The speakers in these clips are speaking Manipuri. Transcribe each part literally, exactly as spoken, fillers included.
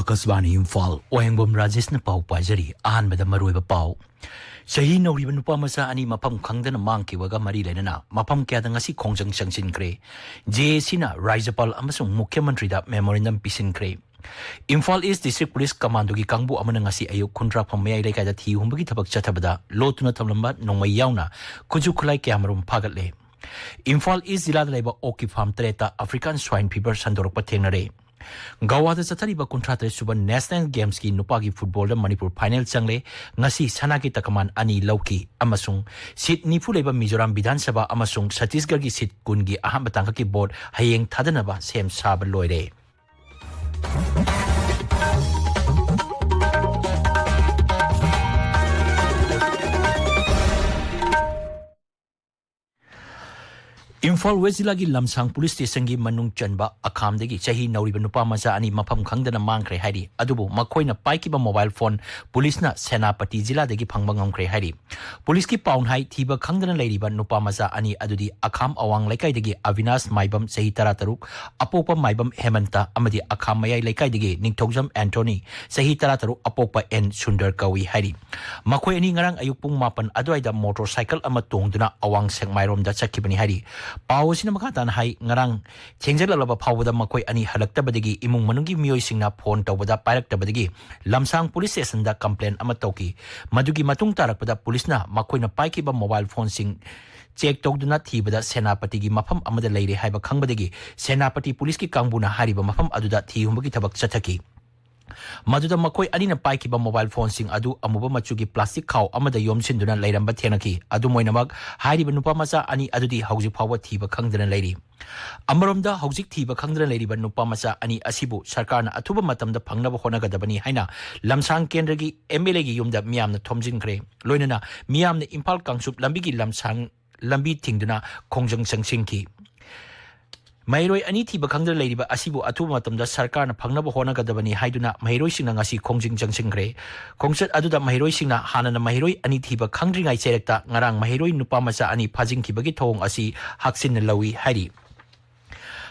ꯑꯀꯥꯁꯕꯥꯅꯤ ꯏꯝꯐꯥꯜ, ꯋꯥꯍꯦꯡꯕꯝ ꯔꯥꯖꯦꯁꯅ ꯄꯥꯎ ꯄꯥꯖꯔꯤ꯫ ꯑꯍꯥꯟꯕꯗ ꯃꯔꯨꯑꯣꯏꯕ ꯄꯥꯎ꯫ ꯆꯍꯤ ꯅꯧꯔꯤꯕ ꯅꯨꯄꯥ ꯃꯆꯥ ꯑꯅꯤ ꯃꯐꯝ ꯈꯪꯗꯅ ꯃꯥꯡꯈꯤꯕꯒ ꯃꯔꯤ ꯂꯩꯅꯅ ꯃꯐꯝ ꯀꯌꯥꯗ ꯉꯁꯤ ꯈꯣꯡꯖꯪ ꯆꯪꯁꯤꯟꯈ꯭ꯔꯦ꯫ ꯖꯦ ꯑꯦ ꯁꯤꯅ ꯔꯥꯖ꯭ꯌꯄꯥꯜ ꯑꯃꯁꯨꯡ ꯃꯨꯈ꯭ꯌ ꯃꯟꯇ꯭ꯔꯤꯗ memorandum ꯄꯤꯁꯤꯟꯈ꯭ꯔꯦ꯫ ꯏꯝꯐꯥꯜ ꯏꯁ ꯗꯤꯁꯇ꯭ꯔꯤꯛ ꯄꯨꯂꯤꯁ ꯀꯃꯥꯟꯗꯣꯒꯤ ꯀꯥꯡꯕꯨ ꯑꯃꯅ ꯉꯁꯤ ꯑꯌꯨꯛ ꯈꯨꯟꯗ꯭ꯔꯥꯛꯐꯝ ꯃꯌꯥꯏ ꯂꯩꯀꯥꯏꯗ ꯊꯤ ꯍꯨꯝꯕꯒꯤ ꯊꯕꯛ ꯆꯠꯊꯕꯗ ꯂꯣꯠꯇꯨꯅ ꯊꯝꯂꯝꯕ ꯅꯣꯡꯃꯩ ꯌꯥꯎꯅ ꯈꯨꯠꯁꯨ ꯈꯨꯠꯂꯥꯏ ꯀꯌꯥꯃꯔꯨꯝ ꯐꯥꯒꯠꯂꯦ꯫ ꯏꯝꯐꯥꯜ ꯏꯁ ꯖꯤꯂꯥꯗ ꯂꯩꯕ ꯑꯣꯛꯀꯤ ꯐꯥꯔꯝ ꯇꯔꯦꯠꯇ African Swine Fever ꯁꯟꯗꯣꯔꯛꯄ ꯊꯦꯡꯅꯔꯦ꯫ ꯒꯋꯥꯗ ꯆꯠꯊꯔꯤꯕ ꯀꯨꯟꯊ꯭ꯔꯥ ꯇꯔꯦꯠ ꯁꯨꯕ National Gamesꯀꯤ ꯅꯨꯄꯥꯒꯤ ꯐꯨꯠꯕꯣꯜꯗ ꯃꯅꯤꯄꯨꯔ final ꯆꯪꯂꯦ꯫ ꯉꯁꯤ ꯁꯅꯥꯒꯤ ꯇꯀꯃꯥꯟ ꯑꯅꯤ ꯂꯧꯈꯤ ꯑꯃꯁꯨꯡ seat ꯅꯤꯐꯨ ꯂꯩꯕ ꯃꯤꯖꯣꯔꯥꯝ ꯕꯤꯙꯥꯟ ꯁꯚꯥ ꯑꯃꯁꯨꯡ ꯁꯠꯇꯤꯁꯒꯔꯒꯤ seat ꯀꯨꯟꯒꯤ ꯑꯍꯥꯟꯕ ꯇꯥꯡꯀꯛꯀꯤ vote ꯍꯌꯦꯡ ꯊꯥꯗꯅꯕ ꯁꯦꯝ ꯁꯥꯕ ꯂꯣꯏꯔꯦ꯫ ꯏꯝꯐꯥꯜ ꯋꯦꯁ ꯖꯤꯂꯥꯒꯤ ꯂꯝꯁꯥꯡ ꯄꯨꯂꯤꯁ ꯁ꯭ꯇꯦꯁꯟꯒꯤ ꯃꯅꯨꯡ ꯆꯟꯕ ꯑꯈꯥꯝꯗꯒꯤ ꯆꯍꯤ ꯅꯧꯔꯤꯕ ꯅꯨꯄꯥ ꯃꯆꯥ ꯑꯅꯤ ꯃꯐꯝ ꯈꯪꯗꯅ ꯃꯥꯡꯈ꯭ꯔꯦ ꯍꯥꯏꯔꯤ꯫ ꯑꯗꯨꯕꯨ ꯃꯈꯣꯏꯅ ꯄꯥꯏꯈꯤꯕ mobile phone ꯄꯨꯂꯤꯁꯅ ꯁꯦꯅꯥꯄꯇꯤ ꯖꯤꯂꯥꯗꯒꯤ ꯐꯪꯕ ꯉꯝꯈ꯭ꯔꯦ ꯍꯥꯏꯔꯤ꯫ ꯄꯨꯂꯤꯁꯀꯤ ꯄꯥꯎꯅ ꯍꯥꯏ, ꯊꯤꯕ ꯈꯪꯗꯅ ꯂꯩꯔꯤꯕ ꯅꯨꯄꯥ ꯃꯆꯥ ꯑꯅꯤ ꯑꯗꯨꯗꯤ ꯑꯈꯥꯝ ꯑꯋꯥꯡ ꯂꯩꯀꯥꯏꯗꯒꯤ ꯑꯕꯤꯅꯥꯁ ꯃꯥꯏꯕꯝ, ꯆꯍꯤ ꯇꯔꯥꯇꯔꯨꯛ, ꯑꯄꯣꯛꯄ ꯃꯥꯏꯕꯝ ꯍꯦꯃꯟꯇ, ꯑꯃꯗꯤ ꯑꯈꯥꯝ ꯃꯌꯥꯏ ꯂꯩꯀꯥꯏꯗꯒꯤ ꯅꯤꯡꯊꯧꯖꯝ ꯑꯦꯟꯊꯣꯅꯤ, ꯆꯍꯤ ꯇꯔꯥꯇꯔꯨꯛ, ꯑꯄꯣꯛꯄ ꯑꯦꯟ ꯁꯨꯟꯗꯔ ꯀꯧꯏ ꯍꯥꯏꯔꯤ꯫ ꯃꯈꯣꯏ ꯑꯅꯤ ꯉꯔꯥꯡ ꯑꯌꯨꯛ ꯄꯨꯡ ꯃꯥꯄꯟ ꯑꯗꯨꯋꯥꯏꯗ motorcycle ꯑꯃ ꯇꯣꯡꯗꯨꯅ ꯑꯋꯥꯡ ꯁꯦꯛꯃꯥꯏꯔꯣꯝꯗ ꯆꯠꯈꯤꯕꯅꯤ ꯍꯥꯏꯔꯤ꯫ ꯄꯥꯎ ꯑꯁꯤꯅ ꯃꯈꯥ ꯇꯥꯅ ꯍꯥꯏ, ꯉꯔꯥꯡ ꯊꯦꯡꯖꯜꯂꯛꯂꯕ ꯐꯥꯎꯕꯗ ꯃꯈꯣꯏ ꯑꯅꯤ ꯍꯜꯂꯛꯇꯕꯗꯒꯤ ꯏꯃꯨꯡ ꯃꯅꯨꯡꯒꯤ ꯃꯤꯑꯣꯏꯁꯤꯡꯅ phone ꯇꯧꯕꯗ ꯄꯥꯏꯔꯛꯇꯕꯗꯒꯤ ꯂꯝꯁꯥꯡ ꯄꯨꯂꯤꯁ ꯁ꯭ꯇꯦꯁꯟꯗ complain ꯑꯃ ꯇꯧꯈꯤ꯫ ꯃꯗꯨꯒꯤ ꯃꯇꯨꯡ ꯇꯥꯔꯛꯄꯗ ꯄꯨꯂꯤꯁꯅ ꯃꯈꯣꯏꯅ ꯄꯥꯏꯈꯤꯕ mobile phoneꯁꯤꯡ check ꯇꯧꯗꯨꯅ ꯊꯤꯕꯗ ꯁꯦꯅꯥꯄꯇꯤꯒꯤ ꯃꯐꯝ ꯑꯃꯗ ꯂꯩꯔꯦ ꯍꯥꯏꯕ ꯈꯪꯕꯗꯒꯤ ꯁꯦꯅꯥꯄꯇꯤ ꯄꯨꯂꯤꯁꯀꯤ ꯀꯥꯡꯕꯨꯅ ꯍꯥꯏꯔꯤꯕ ꯃꯐꯝ ꯑꯗꯨꯗ ꯊꯤ ꯍꯨꯝꯕꯒꯤ ꯊꯕꯛ ꯆꯠꯊꯈꯤ꯫ ꯃꯗꯨꯗ ꯃꯈꯣꯏ ꯑꯅꯤꯅ ꯄꯥꯏꯈꯤꯕ mobile phoneꯁꯤꯡ ꯑꯗꯨ ꯑꯃꯨꯕ ꯃꯆꯨꯒꯤ plastic ꯈꯥꯎ ꯑꯃꯗ ꯌꯣꯝꯁꯤꯟꯗꯨꯅ ꯂꯩꯔꯝꯕ ꯊꯦꯡꯅꯈꯤ꯫ ꯑꯗꯨꯝ ꯑꯣꯏꯅꯃꯛ, ꯍꯥꯏꯔꯤꯕ ꯅꯨꯄꯥ ꯃꯆꯥ ꯑꯅꯤ ꯑꯗꯨꯗꯤ ꯍꯧꯖꯤꯛ ꯐꯥꯎꯕ ꯊꯤꯕ ꯈꯪꯗꯅ ꯂꯩꯔꯤ꯫ ꯑꯃꯔꯣꯝꯗ, ꯍꯧꯖꯤꯛ ꯊꯤꯕ ꯈꯪꯗꯅ ꯂꯩꯔꯤꯕ ꯅꯨꯄꯥ ꯃꯆꯥ ꯑꯅꯤ ꯑꯁꯤꯕꯨ ꯁꯔꯀꯥꯔꯅ ꯑꯊꯨꯕ ꯃꯇꯝꯗ ꯐꯪꯅꯕ ꯍꯣꯠꯅꯒꯗꯕꯅꯤ ꯍꯥꯏꯅ ꯂꯝꯁꯥꯡ ꯀꯦꯟꯗ꯭ꯔꯒꯤ MLAꯒꯤ ꯌꯨꯝꯗ ꯃꯤꯌꯥꯝꯅ ꯊꯣꯝꯖꯤꯟꯈ꯭ꯔꯦ꯫ ꯂꯣꯏꯅꯅ ꯃꯤꯌꯥꯝꯅ ꯏꯝꯐꯥꯜ ꯀꯥꯡꯆꯨꯞ ꯂꯝꯕꯤꯒꯤ ꯂꯝꯁꯥꯡ ꯂꯝꯕꯤ ꯊꯤꯡꯗꯨꯅ ꯈꯣꯡꯖꯪ ꯆꯪꯁꯤꯟꯈꯤ꯫ ꯃꯍꯩꯔꯣꯏ ꯑꯅꯤ ꯊꯤꯕ ꯈꯪꯗꯅ ꯂꯩꯔꯤꯕ ꯑꯁꯤꯕꯨ ꯑꯊꯨꯕ ꯃꯇꯝꯗ ꯁꯔꯀꯥꯔꯅ ꯐꯪꯅꯕ ꯍꯣꯠꯅꯒꯗꯕꯅꯤ ꯍꯥꯏꯗꯨꯅ ꯃꯍꯩꯔꯣꯏꯁꯤꯡꯅ ꯉꯁꯤ ꯈꯣꯡꯖꯪ ꯆꯪꯁꯤꯟꯈ꯭ꯔꯦ꯫ ꯈꯣꯡꯆꯠ ꯑꯗꯨꯗ ꯃꯍꯩꯔꯣꯏꯁꯤꯡꯅ ꯍꯥꯟꯅꯅ ꯃꯍꯩꯔꯣꯏ ꯑꯅꯤ ꯊꯤꯕ ꯈꯪꯗ꯭ꯔꯤꯉꯩ ꯆꯩꯔꯛꯇ ꯉꯔꯥꯡ ꯃꯍꯩꯔꯣꯏ ꯅꯨꯄꯥ ꯃꯆꯥ ꯑꯅꯤ ꯐꯥꯖꯤꯟꯈꯤꯕꯒꯤ ꯊꯧꯑꯣꯡ ꯑꯁꯤ ꯍꯛꯆꯤꯟꯅ ꯂꯧꯏ ꯍꯥꯏꯔꯤ꯫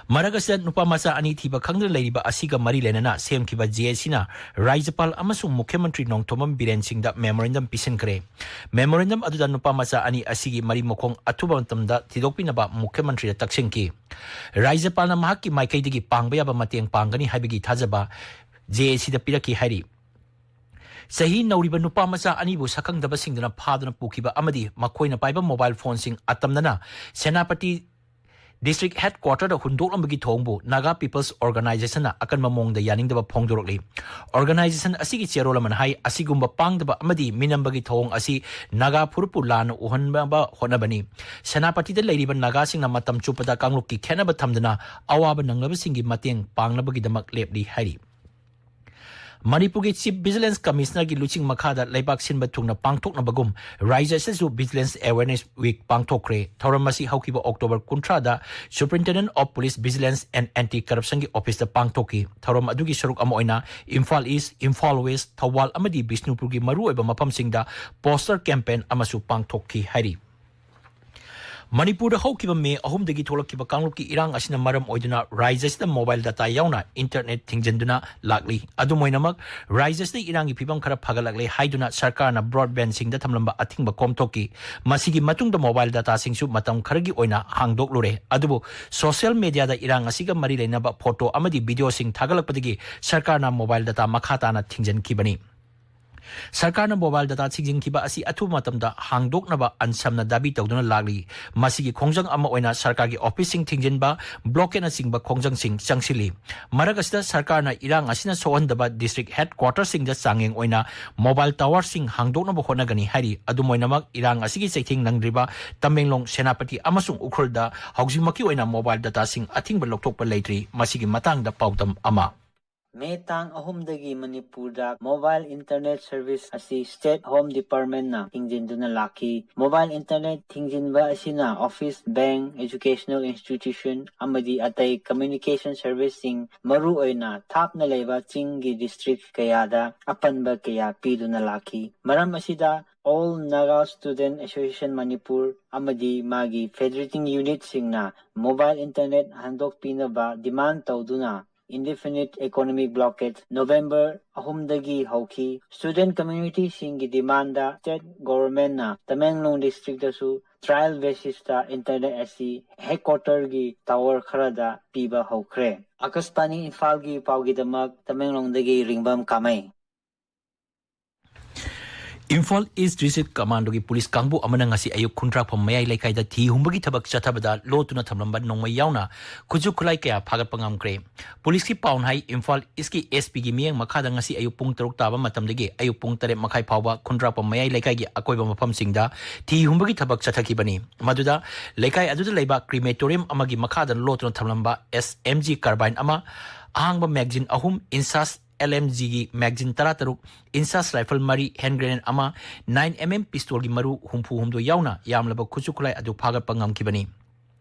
ꯃꯔꯛ ꯑꯁꯤꯗ ꯅꯨꯄꯥ ꯃꯆꯥ ꯑꯅꯤ ꯊꯤꯕ ꯈꯪꯗꯅ ꯂꯩꯔꯤꯕ ꯑꯁꯤꯒ ꯃꯔꯤ ꯂꯩꯅꯅ ꯁꯦꯝꯈꯤꯕ ꯖꯦ ꯑꯦ ꯁꯤꯅ ꯔꯥꯖ꯭ꯌꯄꯥꯜ ꯑꯃꯁꯨꯡ ꯃꯨꯈ꯭ꯌ ꯃꯟꯇ꯭ꯔꯤ ꯅꯣꯡꯊꯣꯝꯕꯝ ꯕꯤꯔꯦꯟ ꯁꯤꯡꯗ ꯃꯦꯃꯣꯔꯦꯟꯗꯝ ꯄꯤꯁꯤꯟꯈ꯭ꯔꯦ꯫ ꯃꯦꯃꯣꯔꯦꯟꯗꯝ ꯑꯗꯨꯗ ꯅꯨꯄꯥ ꯃꯆꯥ ꯑꯅꯤ ꯑꯁꯤꯒꯤ ꯃꯔꯤ ꯃꯈꯣꯡ ꯑꯊꯨꯕ ꯃꯇꯝꯗ ꯊꯤꯗꯣꯛꯄꯤꯅꯕ ꯃꯨꯈ꯭ꯌ ꯃꯟꯇ꯭ꯔꯤꯗ ꯇꯛꯁꯤꯟꯈꯤ꯫ ꯔꯥꯖ꯭ꯌꯄꯥꯜꯅ ꯃꯍꯥꯛꯀꯤ ꯃꯥꯏꯀꯩꯗꯒꯤ ꯄꯥꯡꯕ ꯌꯥꯕ ꯃꯇꯦꯡ ꯄꯥꯡꯒꯅꯤ ꯍꯥꯏꯕꯒꯤ ꯊꯥꯖꯕ ꯖꯦ ꯑꯦ ꯁꯤꯗ ꯄꯤꯔꯛꯈꯤ ꯍꯥꯏꯔꯤ꯫ ꯆꯍꯤ ꯅꯧꯔꯤꯕ ꯅꯨꯄꯥ ꯃꯆꯥ ꯑꯅꯤꯕꯨ ꯁꯛꯈꯪꯗꯕꯁꯤꯡꯗꯨꯅ ꯐꯥꯗꯨꯅ ꯄꯨꯈꯤꯕ ꯑꯃꯗꯤ ꯃꯈꯣꯏꯅ ꯄꯥꯏꯕ ꯃꯣꯕꯥꯏꯜ ꯐꯣꯟꯁꯤꯡ ꯑꯇꯝꯅꯅ ꯁꯦꯅꯥꯄꯇꯤ ꯗꯤꯁꯇ꯭ꯔꯤꯛ ꯍꯦꯗ ꯀ꯭ꯋꯥꯇꯔꯗ ꯍꯨꯟꯗꯣꯛꯂꯝꯕꯒꯤ ꯊꯧꯑꯣꯡꯕꯨ ꯅꯥꯒꯥ ꯄꯤꯄꯜꯁ ꯑꯣꯔꯒꯅꯥꯏꯖꯦꯁꯟꯅ ꯑꯀꯟꯕ ꯃꯑꯣꯡꯗ ꯌꯥꯅꯤꯡꯗꯕ ꯐꯣꯡꯗꯣꯔꯛꯂꯤ꯫ ꯑꯣꯔꯒꯅꯥꯏꯖꯦꯁꯟ ꯑꯁꯤꯒꯤ ꯆꯦꯔꯣꯜ ꯑꯃꯅ ꯍꯥꯏ, ꯑꯁꯤꯒꯨꯝꯕ ꯄꯥꯡꯗꯕ ꯑꯃꯗꯤ ꯃꯤꯅꯝꯕꯒꯤ ꯊꯧꯑꯣꯡ ꯑꯁꯤ ꯅꯥꯒꯥ ꯐꯨꯔꯨꯞꯄꯨ ꯂꯥꯟꯅ ꯎꯍꯟꯅꯕ ꯍꯣꯠꯅꯕꯅꯤ꯫ ꯁꯦꯅꯥꯄꯇꯤꯗ ꯂꯩꯔꯤꯕ ꯅꯥꯒꯥꯁꯤꯡꯅ ꯃꯇꯝ ꯆꯨꯞꯄꯗ ꯀꯥꯡꯂꯨꯞꯀꯤ ꯈꯦꯠꯅꯕ ꯊꯝꯗꯅ ꯑꯋꯥꯕ ꯅꯪꯂꯕꯁꯤꯡꯒꯤ ꯃꯇꯦꯡ ꯄꯥꯡꯅꯕꯒꯤꯗꯃꯛ ꯂꯦꯞꯂꯤ ꯍꯥꯏꯔꯤ꯫ ꯃꯅꯤꯄꯨꯔꯒꯤ ꯆꯤꯐ ꯚꯤꯖꯤꯂꯦꯟꯁ ꯀꯃꯤꯁꯅꯔꯒꯤ ꯂꯨꯆꯤꯡ ꯃꯈꯥꯗ ꯂꯩꯕꯥꯛ ꯁꯤꯟꯕ ꯊꯨꯡꯅ ꯄꯥꯡꯊꯣꯛꯅꯕꯒꯨꯝ ꯔꯥꯖ꯭ꯌ ꯑꯁꯤꯁꯨ ꯚꯤꯖꯤꯂꯦꯟꯁ ꯑꯦꯋꯦꯔꯅꯦꯁ ꯋꯤꯛ ꯄꯥꯡꯊꯣꯛꯈ꯭ꯔꯦ꯫ ꯊꯧꯔꯝ ꯑꯁꯤ ꯍꯧꯈꯤꯕ ꯑꯣꯛꯇꯣꯕꯔ ꯀꯨꯟꯊ꯭ꯔꯥꯗ Superintendent of Police Vigilance and Anti Corruptionꯒꯤ ꯑꯣꯐꯤꯁꯇ ꯄꯥꯡꯊꯣꯛꯈꯤ꯫ ꯊꯧꯔꯝ ꯑꯗꯨꯒꯤ ꯁꯔꯨꯛ ꯑꯃ ꯑꯣꯏꯅ ꯏꯝꯐꯥꯜ ꯏꯁ, ꯏꯝꯐꯥꯜ ꯋꯦꯁ, ꯊꯧꯕꯥꯜ ꯑꯃꯗꯤ ꯕꯤꯁꯅꯨꯄꯨꯔꯒꯤ ꯃꯔꯨꯑꯣꯏꯕ ꯃꯐꯝꯁꯤꯡꯗ ꯄꯣꯁꯇꯔ ꯀꯦꯝꯄꯦꯟ ꯑꯃꯁꯨ ꯄꯥꯡꯊꯣꯛꯈꯤ ꯍꯥꯏꯔꯤ꯫ ꯃꯅꯤꯄꯨꯔꯗ ꯍꯧꯈꯤꯕ ꯃꯦ ꯑꯍꯨꯝꯗꯒꯤ ꯊꯣꯛꯂꯛꯈꯤꯕ ꯀꯥꯡꯂꯨꯞꯀꯤ ꯏꯔꯥꯡ ꯑꯁꯤꯅ ꯃꯔꯝ ꯑꯣꯏꯗꯨꯅ ꯔꯥꯖ꯭ꯌ ꯑꯁꯤꯗ ꯃꯣꯕꯥꯏꯜ ꯗꯇꯥ ꯌꯥꯎꯅ ꯏꯟꯇꯔꯅꯦꯠ ꯊꯤꯡꯖꯤꯟꯗꯨꯅ ꯂꯥꯛꯂꯤ꯫ ꯑꯗꯨꯝ ꯑꯣꯏꯅꯃꯛ, ꯔꯥꯖ꯭ꯌ ꯑꯁꯤꯗ ꯏꯔꯥꯡꯒꯤ ꯐꯤꯕꯝ ꯈꯔ ꯐꯒꯠꯂꯛꯂꯦ ꯍꯥꯏꯗꯨꯅ ꯁꯔꯀꯥꯔꯅ ꯕ꯭ꯔꯣꯗꯕꯦꯟꯁꯤꯡꯗ ꯊꯝꯂꯝꯕ ꯑꯊꯤꯡꯕ ꯀꯣꯝꯊꯣꯛꯈꯤ꯫ ꯃꯁꯤꯒꯤ ꯃꯇꯨꯡꯗ ꯃꯣꯕꯥꯏꯜ ꯗꯇꯥꯁꯤꯡꯁꯨ ꯃꯇꯝ ꯈꯔꯒꯤ ꯑꯣꯏꯅ ꯍꯥꯡꯗꯣꯛꯂꯨꯔꯦ꯫ ꯑꯗꯨꯕꯨ ꯁꯣꯁꯤꯌꯦꯜ ꯃꯦꯗꯤꯌꯥꯗ ꯏꯔꯥꯡ ꯑꯁꯤꯒ ꯃꯔꯤ ꯂꯩꯅꯕ ꯐꯣꯇꯣ ꯑꯃꯗꯤ ꯚꯤꯗꯤꯑꯣꯁꯤꯡ ꯊꯥꯒꯠꯂꯛꯄꯗꯒꯤ ꯁꯔꯀꯥꯔꯅ ꯃꯣꯕꯥꯏꯜ ꯗꯇꯥ ꯃꯈꯥ ꯇꯥꯅ ꯊꯤꯡꯖꯤꯟꯈꯤꯕꯅꯤ꯫ ꯁꯔꯀꯥꯔꯅ ꯃꯣꯕꯥꯏꯜ ꯗꯇꯥ ꯊꯤꯡꯖꯤꯟꯈꯤꯕ ꯑꯁꯤ ꯑꯊꯨꯕ ꯃꯇꯝꯗ ꯍꯥꯡꯗꯣꯛꯅꯕ ꯑꯟꯁꯝꯅ ꯗꯥꯕꯤ ꯇꯧꯗꯨꯅ ꯂꯥꯛꯂꯤ꯫ ꯃꯁꯤꯒꯤ ꯈꯣꯡꯖꯪ ꯑꯃ ꯑꯣꯏꯅ ꯁꯔꯀꯥꯔꯒꯤ ꯑꯣꯐꯤꯁꯁꯤꯡ ꯊꯤꯡꯖꯤꯟꯕ, ꯕ꯭ꯂꯣꯀꯦꯠꯅꯆꯤꯡꯕ ꯈꯣꯡꯖꯪꯁꯤꯡ ꯆꯪꯁꯤꯜꯂꯤ꯫ ꯃꯔꯛ ꯑꯁꯤꯗ ꯁꯔꯀꯥꯔꯅ ꯏꯔꯥꯡ ꯑꯁꯤꯅ ꯁꯣꯛꯍꯟꯗꯕ ꯗꯤꯁꯇ꯭ꯔꯤꯛ ꯍꯦꯗ ꯀ꯭ꯋꯥꯇꯔꯁꯤꯡꯗ ꯆꯥꯡꯌꯦꯡ ꯑꯣꯏꯅ ꯃꯣꯕꯥꯏꯜ ꯇꯥꯋꯔꯁꯤꯡ ꯍꯥꯡꯗꯣꯛꯅꯕ ꯍꯣꯠꯅꯒꯅꯤ ꯍꯥꯏꯔꯤ꯫ ꯑꯗꯨꯝ ꯑꯣꯏꯅꯃꯛ, ꯏꯔꯥꯡ ꯑꯁꯤꯒꯤ ꯆꯩꯊꯦꯡ ꯅꯪꯗ꯭ꯔꯤꯕ ꯇꯃꯦꯡꯂꯣꯡ, ꯁꯦꯅꯥꯄꯇꯤ ꯑꯃꯁꯨꯡ ꯎꯈ꯭ꯔꯨꯜꯗ ꯍꯧꯖꯤꯛꯃꯛꯀꯤ ꯑꯣꯏꯅ ꯃꯣꯕꯥꯏꯜ ꯗꯇꯥꯁꯤꯡ ꯑꯊꯤꯡꯕ ꯂꯧꯊꯣꯛꯄ ꯂꯩꯇ꯭ꯔꯤ꯫ ꯃꯁꯤꯒꯤ ꯃꯇꯥꯡꯗ ꯄꯥꯎꯗꯝ ꯑꯃ꯫ ꯃꯦ ꯇꯥꯡ ꯑꯍꯨꯝꯗꯒꯤ ꯃꯅꯤꯄꯨꯔꯗ ꯃꯣꯕꯥꯏꯜ ꯏꯟꯇꯔꯅꯦꯠ ꯁꯔꯚꯤꯁ ꯑꯁꯤ ꯁ꯭ꯇꯦꯠ ꯍꯣꯝ ꯗꯤꯄꯥꯔꯠꯃꯦꯟꯠꯅ ꯊꯤꯡꯖꯤꯟꯗꯨꯅ ꯂꯥꯛꯈꯤ꯫ ꯃꯣꯕꯥꯏꯜ ꯏꯟꯇꯔꯅꯦꯠ ꯊꯤꯡꯖꯤꯟꯕ ꯑꯁꯤꯅ ꯑꯣꯐꯤꯁ, ꯕꯦꯡꯛ, ꯑꯦꯖꯨꯀꯦꯁꯅꯦꯜ ꯏꯟꯁꯇꯤꯇ꯭ꯌꯨꯁꯟ ꯑꯃꯗꯤ ꯑꯇꯩ ꯀꯝꯃ꯭ꯌꯨꯅꯤꯀꯦꯁꯟ ꯁꯔꯚꯤꯁꯁꯤꯡ, ꯃꯔꯨꯑꯣꯏꯅ ꯊꯥꯞꯅ ꯂꯩꯕ ꯆꯤꯡꯒꯤ ꯗꯤꯁꯇ꯭ꯔꯤꯛ ꯀꯌꯥꯗ ꯑꯄꯟꯕ ꯀꯌꯥ ꯄꯤꯗꯨꯅ ꯂꯥꯛꯈꯤ꯫ ꯃꯔꯝ ꯑꯁꯤꯗ All Naga Student Association Manipur ꯑꯃꯗꯤ ꯃꯥꯒꯤ federating unitꯁꯤꯡꯅ mobile internet ꯍꯟꯗꯣꯛꯄꯤꯅꯕ demand ꯇꯧꯗꯨꯅ indefinite economic blockade November ꯑꯍꯨꯝꯗꯒꯤ ꯍꯧꯈꯤ꯫ Student communityꯁꯤꯡꯒꯤ demandꯗ state governmentꯅ Tamenglong districtꯇꯁꯨ trial basisꯇ internet ꯑꯁꯤ headquarterꯒꯤ tower ꯈꯔꯗ ꯄꯤꯕ ꯍꯧꯈ꯭ꯔꯦ꯫ ꯑꯀꯥꯁꯕꯥꯅꯤ ꯏꯝꯐꯥꯜꯒꯤ ꯄꯥꯎꯒꯤꯗꯃꯛ ꯇꯃꯦꯡꯂꯣꯡꯗꯒꯤ ꯔꯤꯡꯕꯝ ꯀꯥꯃꯩ꯫ ꯏꯝꯐꯥꯜ ꯏꯁ ꯗꯤꯁꯇ꯭ꯔꯤꯛ ꯀꯃꯥꯟꯗꯣꯒꯤ ꯄꯨꯂꯤꯁ ꯀꯥꯡꯕꯨ ꯑꯃꯅ ꯉꯁꯤ ꯑꯌꯨꯛ ꯈꯨꯟꯗ꯭ꯔꯥꯛꯐꯝ ꯃꯌꯥꯏ ꯂꯩꯀꯥꯏꯗ ꯊꯤ ꯍꯨꯝꯕꯒꯤ ꯊꯕꯛ ꯆꯠꯊꯕꯗ ꯂꯣꯠꯇꯨꯅ ꯊꯝꯂꯝꯕ ꯅꯣꯡꯃꯩ ꯌꯥꯎꯅ ꯈꯨꯠꯁꯨ ꯈꯨꯠꯂꯥꯏ ꯀꯌꯥ ꯐꯥꯒꯠꯄ ꯉꯝꯈ꯭ꯔꯦ꯫ ꯄꯨꯂꯤꯁꯀꯤ ꯄꯥꯎꯅ ꯍꯥꯏ, ꯏꯝꯐꯥꯜ ꯏꯁꯀꯤ ꯑꯦꯁ ꯄꯤꯒꯤ ꯃꯤꯠꯌꯦꯡ ꯃꯈꯥꯗ ꯉꯁꯤ ꯑꯌꯨꯛ ꯄꯨꯡ ꯇꯔꯨꯛ ꯇꯥꯕ ꯃꯇꯝꯗꯒꯤ ꯑꯌꯨꯛ ꯄꯨꯡ ꯇꯔꯦꯠ ꯃꯈꯥꯏ ꯐꯥꯎꯕ ꯈꯨꯟꯗ꯭ꯔꯥꯛꯄꯝ ꯃꯌꯥꯏ ꯂꯩꯀꯥꯏꯒꯤ ꯑꯀꯣꯏꯕ ꯃꯐꯝꯁꯤꯡꯗ ꯊꯤ ꯍꯨꯝꯕꯒꯤ ꯊꯕꯛ ꯆꯠꯊꯈꯤꯕꯅꯤ꯫ ꯃꯗꯨꯗ ꯂꯩꯀꯥꯏ ꯑꯗꯨꯗ ꯂꯩꯕ ꯀ꯭ꯔꯤꯃꯦꯇꯣꯔꯤꯌꯝ ꯑꯃꯒꯤ ꯃꯈꯥꯗ ꯂꯣꯠꯇꯨꯅ ꯊꯝꯂꯝꯕ ꯑꯦꯁ ꯑꯦꯝ ꯖꯤ carbine ꯑꯃ, ꯑꯍꯥꯡꯕ magazine ꯑꯍꯨꯝ, ꯏꯟꯁꯥꯁ ꯑꯦꯜ ꯑꯦꯝ ꯖꯤꯒꯤ magazine ꯇꯔꯥ ꯇꯔꯨꯛ, ꯏꯟꯁꯥꯁ rifle ꯃꯔꯤ, hand grenade ꯑꯃ, nine M M pistolꯒꯤ ꯃꯔꯨ ꯍꯨꯝꯐꯨ ꯍꯨꯝꯗꯣꯏ ꯌꯥꯎꯅ ꯌꯥꯝꯂꯕ ꯈꯨꯠꯁꯨ ꯈꯨꯠꯂꯥꯏ ꯑꯗꯨ ꯐꯥꯒꯠꯄ ꯉꯝꯈꯤꯕꯅꯤ꯫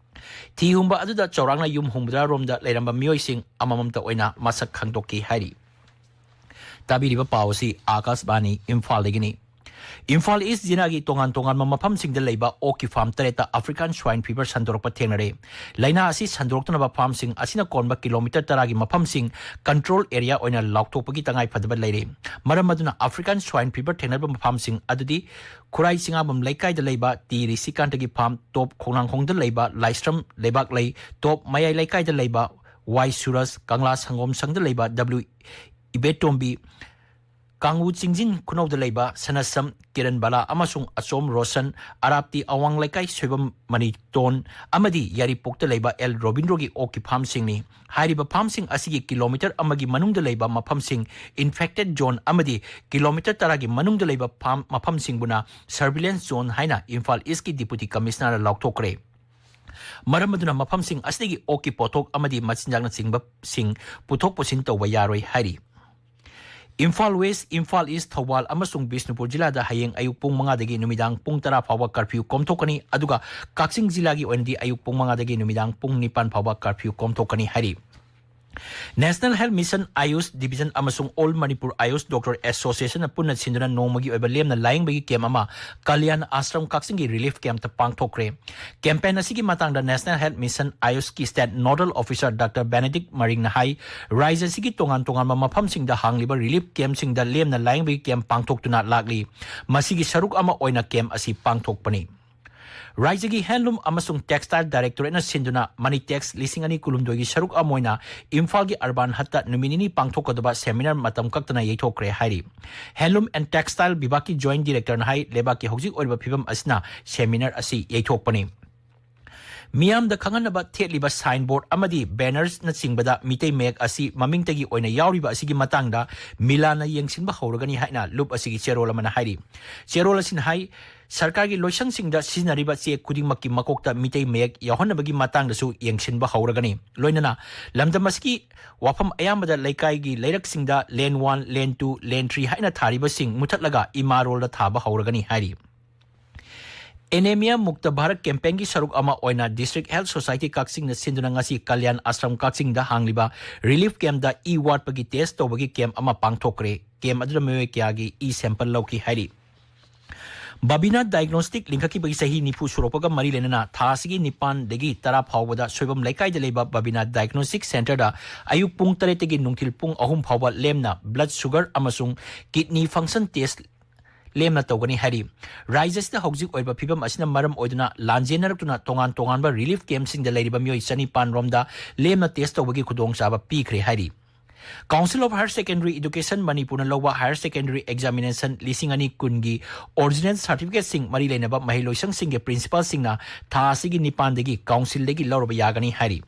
ꯊꯤ ꯍꯨꯝꯕ ꯑꯗꯨꯗ ꯆꯥꯎꯔꯥꯛꯅ ꯌꯨꯝ ꯍꯨꯝꯐꯨꯇꯔꯥ ꯔꯣꯝꯗ ꯂꯩꯔꯝꯕ ꯃꯤꯑꯣꯏꯁꯤꯡ ꯑꯃꯃꯝꯇ ꯑꯣꯏꯅ ꯃꯁꯛ ꯈꯪꯗꯣꯛꯈꯤ ꯍꯥꯏꯔꯤ꯫ ꯇꯥꯕꯤꯔꯤꯕ ꯄꯥꯎ ꯑꯁꯤ ꯑꯥꯀꯥꯁꯕꯥꯅꯤ ꯏꯝꯐꯥꯜꯗꯒꯤꯅꯤ꯫ ꯏꯝꯐꯥꯜ ꯏꯁ ꯖꯤꯂꯥꯒꯤ ꯇꯣꯉꯥꯟ ꯇꯣꯉꯥꯟꯕ ꯃꯐꯝꯁꯤꯡꯗ ꯂꯩꯕ ꯑꯣꯛꯀꯤ farm ꯇꯔꯦꯠꯇ African Swine Fever ꯁꯟꯗꯣꯔꯛꯄ ꯊꯦꯡꯅꯔꯦ꯫ ꯂꯥꯏꯅꯥ ꯑꯁꯤ ꯁꯟꯗꯣꯔꯛꯇꯅꯕ farmꯁꯤꯡ ꯑꯁꯤꯅ ꯀꯣꯟꯕ kilometre ꯇꯔꯥꯒꯤ ꯃꯐꯝꯁꯤꯡ control area ꯑꯣꯏꯅ ꯂꯥꯎꯊꯣꯛꯄꯒꯤ ꯇꯉꯥꯏ ꯐꯗꯕ ꯂꯩꯔꯦ꯫ ꯃꯔꯝ ꯑꯗꯨꯅ African Swine Fever ꯊꯦꯡꯅꯔꯕ ꯃꯐꯝꯁꯤꯡ ꯑꯗꯨꯗꯤ ꯈꯨꯔꯥꯏ ꯆꯤꯉꯥꯕꯝ ꯂꯩꯀꯥꯏꯗ ꯂꯩꯕ ꯇꯤ ꯔꯤꯁꯤꯀꯥꯟꯇꯒꯤ farm, ꯇꯣꯞ ꯈꯣꯡꯅꯥꯡꯈꯣꯡꯗ ꯂꯩꯕ ꯂꯥꯏꯁ꯭ꯔꯝ ꯂꯩꯕꯥꯛꯂꯩ, ꯇꯣꯞ ꯃꯌꯥꯏ ꯂꯩꯀꯥꯏꯗ ꯂꯩꯕ ꯋꯥꯏ ꯁꯨꯔꯖ, ꯀꯪꯂꯥ ꯁꯪꯒꯣꯝ ꯁꯪꯗ ꯂꯩꯕ ꯗꯕ꯭ꯂꯤꯎ ꯏꯕꯦꯇꯣꯝꯕꯤ, ꯀꯥꯡꯉꯨ ꯆꯤꯡꯖꯤꯟ ꯈꯨꯅꯧꯗ ꯂꯩꯕ ꯁꯅꯁꯝ, ꯀꯤꯔꯟ ꯕꯂꯥ ꯑꯃꯁꯨꯡ ꯑꯆꯣꯝ ꯔꯣꯁꯟ, ꯑꯔꯥꯞꯇꯤ ꯑꯋꯥꯡ ꯂꯩꯀꯥꯏ ꯁꯣꯏꯕꯝ ꯃꯅꯤꯇꯣꯟ ꯑꯃꯗꯤ ꯌꯥꯏꯔꯤꯄꯣꯛꯇ ꯂꯩꯕ ꯑꯦꯜ ꯔꯣꯕꯤꯟꯗ꯭ꯔꯣꯒꯤ ꯑꯣꯛꯀꯤ farmꯁꯤꯡꯅꯤ꯫ ꯍꯥꯏꯔꯤꯕ farmꯁꯤꯡ ꯑꯁꯤꯒꯤ kilometre ꯑꯃꯒꯤ ꯃꯅꯨꯡꯗ ꯂꯩꯕ ꯃꯐꯝꯁꯤꯡ, infected zone ꯑꯃꯗꯤ kilometre ꯇꯔꯥꯒꯤ ꯃꯅꯨꯡꯗ ꯂꯩꯕ farm ꯃꯐꯝꯁꯤꯡꯕꯨꯅ surveillance zone ꯍꯥꯏꯅ ꯏꯝꯐꯥꯜ ꯏꯁꯀꯤ Deputy Commissionerꯅ ꯂꯥꯎꯊꯣꯛꯈ꯭ꯔꯦ꯫ ꯃꯔꯝ ꯑꯗꯨꯅ ꯃꯐꯝꯁꯤꯡ ꯑꯁꯤꯗꯒꯤ ꯑꯣꯛꯀꯤ ꯄꯣꯠꯊꯣꯛ ꯑꯃꯗꯤ ꯃꯆꯤꯟꯖꯥꯛꯅꯆꯤꯡꯕꯁꯤꯡ ꯄꯨꯊꯣꯛ ꯄꯨꯁꯤꯟ ꯇꯧꯕ ꯌꯥꯔꯣꯏ ꯍꯥꯏꯔꯤ꯫ ꯏꯝꯐꯥꯜ ꯋꯦꯁ, ꯏꯝꯐꯥꯜ ꯏꯁ, ꯊꯧꯕꯥꯜ ꯑꯃꯁꯨꯡ ꯕꯤꯁꯅꯨꯄꯨꯔ ꯖꯤꯂꯥꯗ ꯍꯌꯦꯡ ꯑꯌꯨꯛ ꯄꯨꯡ ꯃꯉꯥꯗꯒꯤ ꯅꯨꯃꯤꯗꯥꯡ ꯄꯨꯡ ꯇꯔꯥ ꯐꯥꯎꯕ curfew ꯀꯣꯝꯊꯣꯛꯀꯅꯤ꯫ ꯑꯗꯨꯒ ꯀꯛꯆꯤꯡ ꯖꯤꯂꯥꯒꯤ ꯑꯣꯏꯅꯗꯤ ꯑꯌꯨꯛ ꯄꯨꯡ ꯃꯉꯥꯗꯒꯤ ꯅꯨꯃꯤꯗꯥꯡ ꯄꯨꯡ ꯅꯤꯄꯥꯟ ꯐꯥꯎꯕ curfew ꯀꯣꯝꯊꯣꯛꯀꯅꯤ ꯍꯥꯏꯔꯤ꯫ National Health Mission Ayush Division ꯑꯃꯁꯨꯡ All Manipur Ayush Doctor Association ꯅ ꯄꯨꯟꯅ ꯁꯤꯟꯗꯨꯅ ꯅꯣꯡꯃꯒꯤ ꯑꯣꯏꯕ ꯂꯦꯝꯅ ꯂꯥꯌꯦꯡꯕꯒꯤ ꯀꯦꯝ ꯑꯃ ꯀꯜꯌꯥꯟ ꯑꯥꯁ꯭ꯔꯝ ꯀꯛꯆꯤꯡꯒꯤ ꯔꯤꯂꯤꯐ ꯀꯦꯝꯞꯇ ꯄꯥꯡꯊꯣꯛꯈ꯭ꯔꯦ꯫ ꯀꯦꯝꯄꯦꯟ ꯑꯁꯤꯒꯤ ꯃꯇꯥꯡꯗ National Health Mission Ayush ꯀꯤ State Nodal Officer Doctor Benedict Maring ꯅ ꯍꯥꯏ, ꯔꯥꯖ꯭ꯌ ꯑꯁꯤꯒꯤ ꯇꯣꯉꯥꯟ ꯇꯣꯉꯥꯟꯕ ꯃꯐꯝꯁꯤꯡꯗ ꯍꯥꯡꯂꯤꯕ ꯔꯤꯂꯤꯐ ꯀꯦꯝꯞꯁꯤꯡꯗ ꯂꯦꯝꯅ ꯂꯥꯌꯦꯡꯕꯒꯤ ꯀꯦꯝꯞ ꯄꯥꯡꯊꯣꯛꯇꯨꯅ ꯂꯥꯛꯂꯤ꯫ ꯃꯁꯤꯒꯤ ꯁꯔꯨꯛ ꯑꯃ ꯑꯣꯏꯅ ꯀꯦꯝꯞ ꯑꯁꯤ ꯄꯥꯡꯊꯣꯛꯄꯅꯤ꯫ ꯔꯥꯖ꯭ꯌꯒꯤ ꯍꯦꯟꯂꯨꯝ ꯑꯃꯁꯨꯡ ꯇꯦꯛꯁꯇꯥꯏꯜ ꯗꯥꯏꯔꯦꯛꯇꯣꯔꯦꯠꯅ ꯁꯤꯟꯗꯨꯅ ꯃꯅꯤ ꯇꯦꯛꯁ ꯂꯤꯁꯤꯡ ꯑꯅꯤ ꯀꯨꯟꯍꯨꯝꯗꯣꯏꯒꯤ ꯁꯔꯨꯛ ꯑꯃ ꯑꯣꯏꯅ ꯏꯝꯐꯥꯜꯒꯤ ꯑꯔꯕꯥꯟ ꯍꯠꯇ ꯅꯨꯃꯤꯠ ꯅꯤꯅꯤ ꯄꯥꯡꯊꯣꯛꯀꯗꯕ ꯁꯦꯃꯤꯅꯥꯔ ꯃꯇꯝ ꯀꯛꯇꯅ ꯌꯩꯊꯣꯛꯈ꯭ꯔꯦ ꯍꯥꯏꯔꯤ꯫ ꯍꯦꯟꯂꯨꯝ ꯑꯦꯟ ꯇꯦꯛꯁꯇꯥꯏꯜ ꯕꯤꯚꯥꯒꯀꯤ ꯖꯣꯏꯟꯠ ꯗꯤꯔꯦꯛꯇꯔꯅ ꯍꯥꯏ, ꯂꯩꯕꯥꯛꯀꯤ ꯍꯧꯖꯤꯛ ꯑꯣꯏꯔꯤꯕ ꯐꯤꯕꯝ ꯑꯁꯤꯅ ꯁꯦꯃꯤꯅꯥꯔ ꯑꯁꯤ ꯌꯩꯊꯣꯛꯄꯅꯤ꯫ ꯃꯤꯌꯥꯝꯗ ꯈꯪꯍꯟꯅꯕ ꯊꯦꯠꯂꯤꯕ ꯁꯥꯏꯟ ꯕꯣꯔꯗ ꯑꯃꯗꯤ ꯕꯦꯅꯔꯁꯅꯆꯤꯡꯕꯗ ꯃꯤꯇꯩ ꯃꯌꯦꯛ ꯑꯁꯤ ꯃꯃꯤꯡꯇꯒꯤ ꯑꯣꯏꯅ ꯌꯥꯎꯔꯤꯕ ꯑꯁꯤꯒꯤ ꯃꯇꯥꯡꯗ ꯃꯤꯂꯥꯟꯅ ꯌꯦꯡꯁꯤꯟꯕ ꯍꯧꯔꯒꯅꯤ ꯍꯥꯏꯅ ꯂꯨꯞ ꯑꯁꯤꯒꯤ ꯆꯦꯔꯣꯜ ꯑꯃꯅ ꯍꯥꯏꯔꯤ꯫ ꯆꯦꯔꯣꯜ ꯑꯁꯤꯅ ꯍꯥꯏ, ꯁꯔꯀꯥꯔꯒꯤ ꯂꯣꯏꯁꯪꯁꯤꯡꯗ ꯁꯤꯖꯤꯟꯅꯔꯤꯕ ꯆꯦ ꯈꯨꯗꯤꯡꯃꯛꯀꯤ ꯃꯀꯣꯛꯇ ꯃꯤꯇꯩ ꯃꯌꯦꯛ ꯌꯥꯎꯍꯟꯅꯕꯒꯤ ꯃꯇꯥꯡꯗꯁꯨ ꯌꯦꯡꯁꯤꯟꯕ ꯍꯧꯔꯒꯅꯤ꯫ ꯂꯣꯏꯅꯅ ꯂꯝꯗꯝ ꯑꯁꯤꯒꯤ ꯋꯥꯐꯝ ꯑꯌꯥꯝꯕꯗ ꯂꯩꯀꯥꯏꯒꯤ ꯂꯩꯔꯛꯁꯤꯡꯗ ꯂꯦꯟ ꯋꯥꯟ, ꯂꯦꯟ ꯇꯨ, ꯂꯦꯟ ꯊ꯭ꯔꯤ ꯍꯥꯏꯅ ꯊꯥꯔꯤꯕꯁꯤꯡ ꯃꯨꯊꯠꯂꯒ ꯏꯃꯥꯔꯣꯜꯗ ꯊꯥꯕ ꯍꯧꯔꯒꯅꯤ ꯍꯥꯏꯔꯤ꯫ ꯑꯦꯅꯦꯃꯤꯌꯥ ꯃꯨꯛꯇ ꯚꯥꯔꯠ ꯀꯦꯝꯄꯦꯟꯒꯤ ꯁꯔꯨꯛ ꯑꯃ ꯑꯣꯏꯅ District Health Society ꯀꯛꯆꯤꯡꯅ ꯁꯤꯟꯗꯨꯅ ꯉꯁꯤ ꯀꯜꯌꯥꯟ ꯑꯥꯁ꯭ꯔꯝ ꯀꯛꯆꯤꯡꯗ ꯍꯥꯡꯂꯤꯕ ꯔꯤꯂꯤꯐ ꯀꯦꯝꯞꯇ ꯏ ꯋꯥꯠꯄꯒꯤ ꯇꯦꯁ ꯇꯧꯕꯒꯤ ꯀꯦꯝꯞ ꯑꯃ ꯄꯥꯡꯊꯣꯛꯈ꯭ꯔꯦ꯫ ꯀꯦꯝꯞ ꯑꯗꯨꯗ ꯃꯤꯑꯣꯏ ꯀꯌꯥꯒꯤ ꯏ ꯁꯦꯝꯄꯜ ꯂꯧꯈꯤ ꯍꯥꯏꯔꯤ꯫ ꯕꯕꯤꯅꯥ ꯗꯥꯏꯒꯅꯣꯁꯇꯤꯛ ꯂꯤꯡꯈꯠꯈꯤꯕꯒꯤ ꯆꯍꯤ ꯅꯤꯐꯨ ꯁꯨꯔꯛꯄꯒ ꯃꯔꯤ ꯂꯩꯅꯅ ꯊꯥ ꯑꯁꯤꯒꯤ ꯅꯤꯄꯥꯟꯗꯒꯤ ꯇꯔꯥ ꯐꯥꯎꯕꯗ ꯁꯣꯏꯕꯝ ꯂꯩꯀꯥꯏꯗ ꯂꯩꯕ ꯕꯕꯤꯅꯥ ꯗꯥꯏꯒꯅꯣꯁꯇꯤꯛ ꯁꯦꯟꯇꯔꯗ ꯑꯌꯨꯛ ꯄꯨꯡ ꯇꯔꯦꯠꯇꯒꯤ ꯅꯨꯡꯊꯤꯜ ꯄꯨꯡ ꯑꯍꯨꯝ ꯐꯥꯎꯕ ꯂꯦꯝꯅ ꯕ꯭ꯂꯗ ꯁꯨꯒꯔ ꯑꯃꯁꯨꯡ ꯀꯤꯗꯅꯤ ꯐꯪꯁꯟ ꯇꯦꯁ ꯂꯦꯝꯅ ꯇꯧꯒꯅꯤ ꯍꯥꯏꯔꯤ꯫ ꯔꯥꯖ꯭ꯌ ꯑꯁꯤꯗ ꯍꯧꯖꯤꯛ ꯑꯣꯏꯔꯤꯕ ꯐꯤꯕꯝ ꯑꯁꯤꯅ ꯃꯔꯝ ꯑꯣꯏꯗꯨꯅ ꯂꯥꯟꯖꯦꯟꯅꯔꯛꯇꯨꯅ ꯇꯣꯉꯥꯟ ꯇꯣꯉꯥꯟꯕ ꯔꯤꯂꯤꯐ ꯀꯦꯝꯞꯁꯤꯡꯗ ꯂꯩꯔꯤꯕ ꯃꯤꯑꯣꯏ ꯆꯅꯤꯄꯥꯟ ꯔꯣꯝꯗ ꯂꯦꯝꯅ ꯇꯦꯁ ꯇꯧꯕꯒꯤ ꯈꯨꯗꯣꯡꯆꯥꯕ ꯄꯤꯈ꯭ꯔꯦ ꯍꯥꯏꯔꯤ꯫ Council of Higher Secondary Education ꯃꯅꯤꯄꯨꯔꯅ ꯂꯧꯕ ꯍꯥꯌꯔ ꯁꯦꯀꯦꯟꯗꯔꯤ ꯑꯦꯛꯖꯥꯃꯤꯅꯦꯁꯟ ꯂꯤꯁꯤꯡ ꯑꯅꯤ ꯀꯨꯟꯒꯤ ꯑꯣꯔꯤꯖꯤꯅꯦꯜ ꯁꯥꯔꯇꯤꯐꯤꯀꯦꯠꯁꯤꯡ ꯃꯔꯤ ꯂꯩꯅꯕ ꯃꯍꯩꯂꯣꯏꯁꯪꯁꯤꯡꯒꯤ ꯄ꯭ꯔꯤꯟꯁꯤꯄꯥꯜꯁꯤꯡꯅ ꯊꯥ ꯑꯁꯤꯒꯤ ꯅꯤꯄꯥꯟꯗꯒꯤ ꯀꯥꯎꯟꯁꯤꯜꯗꯒꯤ ꯂꯧꯔꯕ ꯌꯥꯒꯅꯤ ꯍꯥꯏꯔꯤ꯫